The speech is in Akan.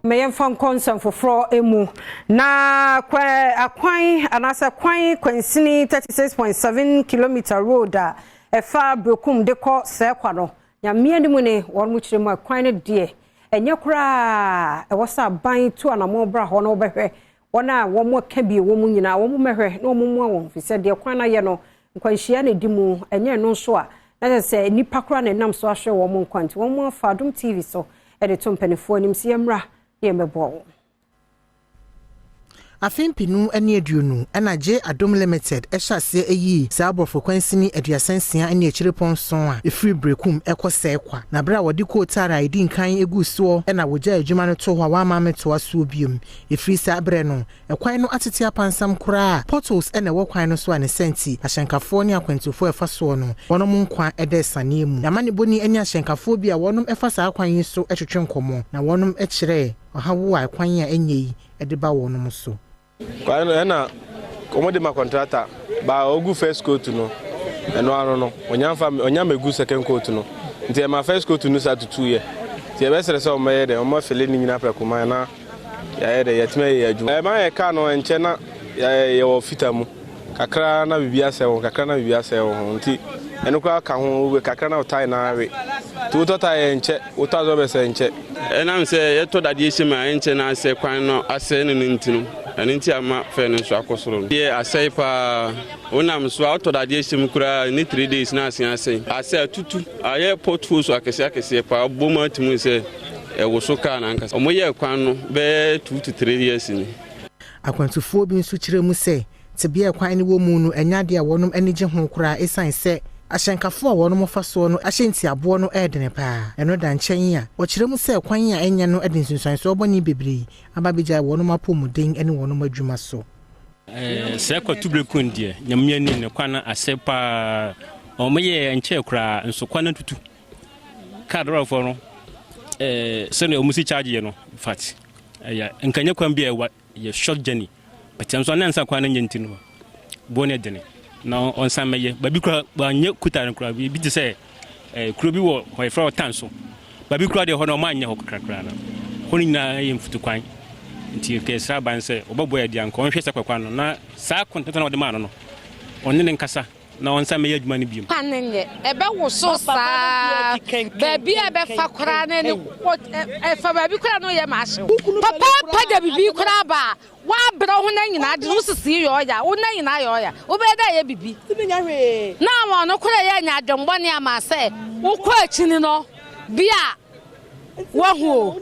Ma yɛmfa nkɔ nsɛm foforɔ mu. Na akwan anaasɛ kwan kwansini 36.7 kilometer road a ɛfa Berekum de kɔ Sɛɛkwa no, Nyame anim ne wɔn mo kyerɛ mu a, kwan no deɛ ɛnyɛ koraa. Ɛwɔ sɛ aban tu anammɔn bra hɔ na wɔbɛhwɛ wɔn a wɔn aka bi wɔ mu nyinaa, wɔn mmɛhwɛ na wɔn mmoa wɔn, fi sɛ deɛ kwan no ayɛ no, nkwanhyia na ɛdi mu. Ɛnyɛ ɛno nso a, na kyerɛ sɛ nnipa koraa na ɛnam so ahwɛ wɔn nkwa. Nti wɔn afa Adom TV so ɛde to mpanimfoɔ anim sɛ yɛmmra na yɛmmɛboa wɔn. Afe 2020 ɛna Gye Adom Limited ɛhyɛ aseɛ ɛyii saa aborɔfo kwansini 36.7 a ɛfiri Berekum ɛkɔ Sɛɛkwa. Na berɛ a wɔde coal tar a ɛdi nkan egu soɔ ɛna wɔgya adwuma no to hɔ a wɔama ametoa soɔ biom. Ɛfiri saa berɛ no, ɛkwan no atete apansam koraa. Potholes ɛna ɛwɔ kwan no so a ne sɛnti ahyɛnkafoɔ ne akwantufoɔ a ɛfa soɔ no, wɔnom nkwa ɛda asiane mu. Yɛamanebɔni ne ahyɛnkafoɔ bi a wɔnom ɛfa saa kwan yi so ɛtwetwe nkɔmmɔ na wɔnom kyerɛ ɔhaw a ɛkwan a ɛnyɛ yi ɛde ba wɔnom so. Kwan no ɛna wɔn de ma contractor ba ogu first coat no, ɛno ano no ɔnya nfa ɔnya megu second coat no, nti ɛma first coat no sa tutu yɛ. Nti yɛbɛsrɛ sɛ wɔn bɛyɛ dɛ wɔn afele ne nyinaa prɛko man na yɛayɛ dɛ yɛtumi ayɛ adwuma. Ɛma yɛ kaa no nkyɛn na yɛwɔ fita mu kakra na biribi asɛ wɔn kakra na biribi asɛ wɔn ho, nti ɛno koraa ka ho kakra na ɔtae na awe, nti wotɔ tae yɛ nkyɛ, wotɔ azɔ bɛsɛ nkyɛ. Ɛnam sɛ yɛtɔ dadeɛ hyɛ mu a ɛnkyɛ na asɛ kwan no asɛe no nti no, ɛno nti ama fɛ no nso akɔ soro no yɛ asɛe paa. Wonam so a wotɔ dadeɛ hyɛ mu koraa ne 3 days na ase asɛe, asɛ atutu, ayɛ potholes akɛseɛ akɛseɛ paa. Wobɔ mu atumi sɛ ɛwo so kaa no ankasa. Ɔmoyɛɛ kwan no bɛyɛ 2 to 3 years ni. Akwantufoɔ bi nso kyerɛ mu sɛ tebea kwan no wɔ mu no ɛnyɛ adeɛ a wɔnom ani gye ho koraa, ɛsiane sɛ ahyɛnkafoɔ a wɔnom fa soɔ no ahyɛ ntiaboɔ no ɛɛdene paa. Ɛno da nkyɛn a wɔkyerɛ mu sɛ kwan a ɛnyɛ no de nsunsuansoɔ bɔne bebree aba bɛgyae wɔnom apɔmuden ne wɔnom adwuma so. Sɛ kɔto Berekum deɛ, Nyame anim ne kwan no asɛ paa. Ɔmo yɛ nkyɛɛ koraa nso kwan no tutu. Kaa dɔrɔfoɔ no, sɛdeɛ ɔmo si charge yɛ no, fact, ɛyɛ nkanyɛ kwan bi a ɛwa yɛ short journey, but nso ne nsa kwan no nyɛ nti no bo ne dene na ɔnsan mɛyɛ baabi kora wanyɛ kuta no kora bi te sɛ kuro bi wɔ hɔ yɛfrɛ hɔ tan so baabi kora deɛ, hɔ no ɔmo anyɛ hɔ kakrakra no, hɔ no nyinaa yɛ mfutu kwan. Nti kɛsrɛ aban sɛ ɔbɛbɔ yɛ deɛ anka ɔnhwɛ sɛ kwakwa no na saa contractor na ɔde maa no, ɔne ne nkasa na ɔnsan mɛyɛ adwuma no biom. Kwan no nyɛ, ɛbɛwoso saa baabi a ɛbɛfa koraa ne ɛfa baabi koraa no yɛ ma ahyew papaapa da bibi koraa ba a woabrɛ wo ho na nyinaa de wo sisi yɛ ɔya, wo na nyinaa yɛ ɔya, wobɛyɛ dɛ yɛ bibi na ama ɔno koraa yɛ anya adwembɔne ama sɛ wokɔ akyini no bi a woahu o.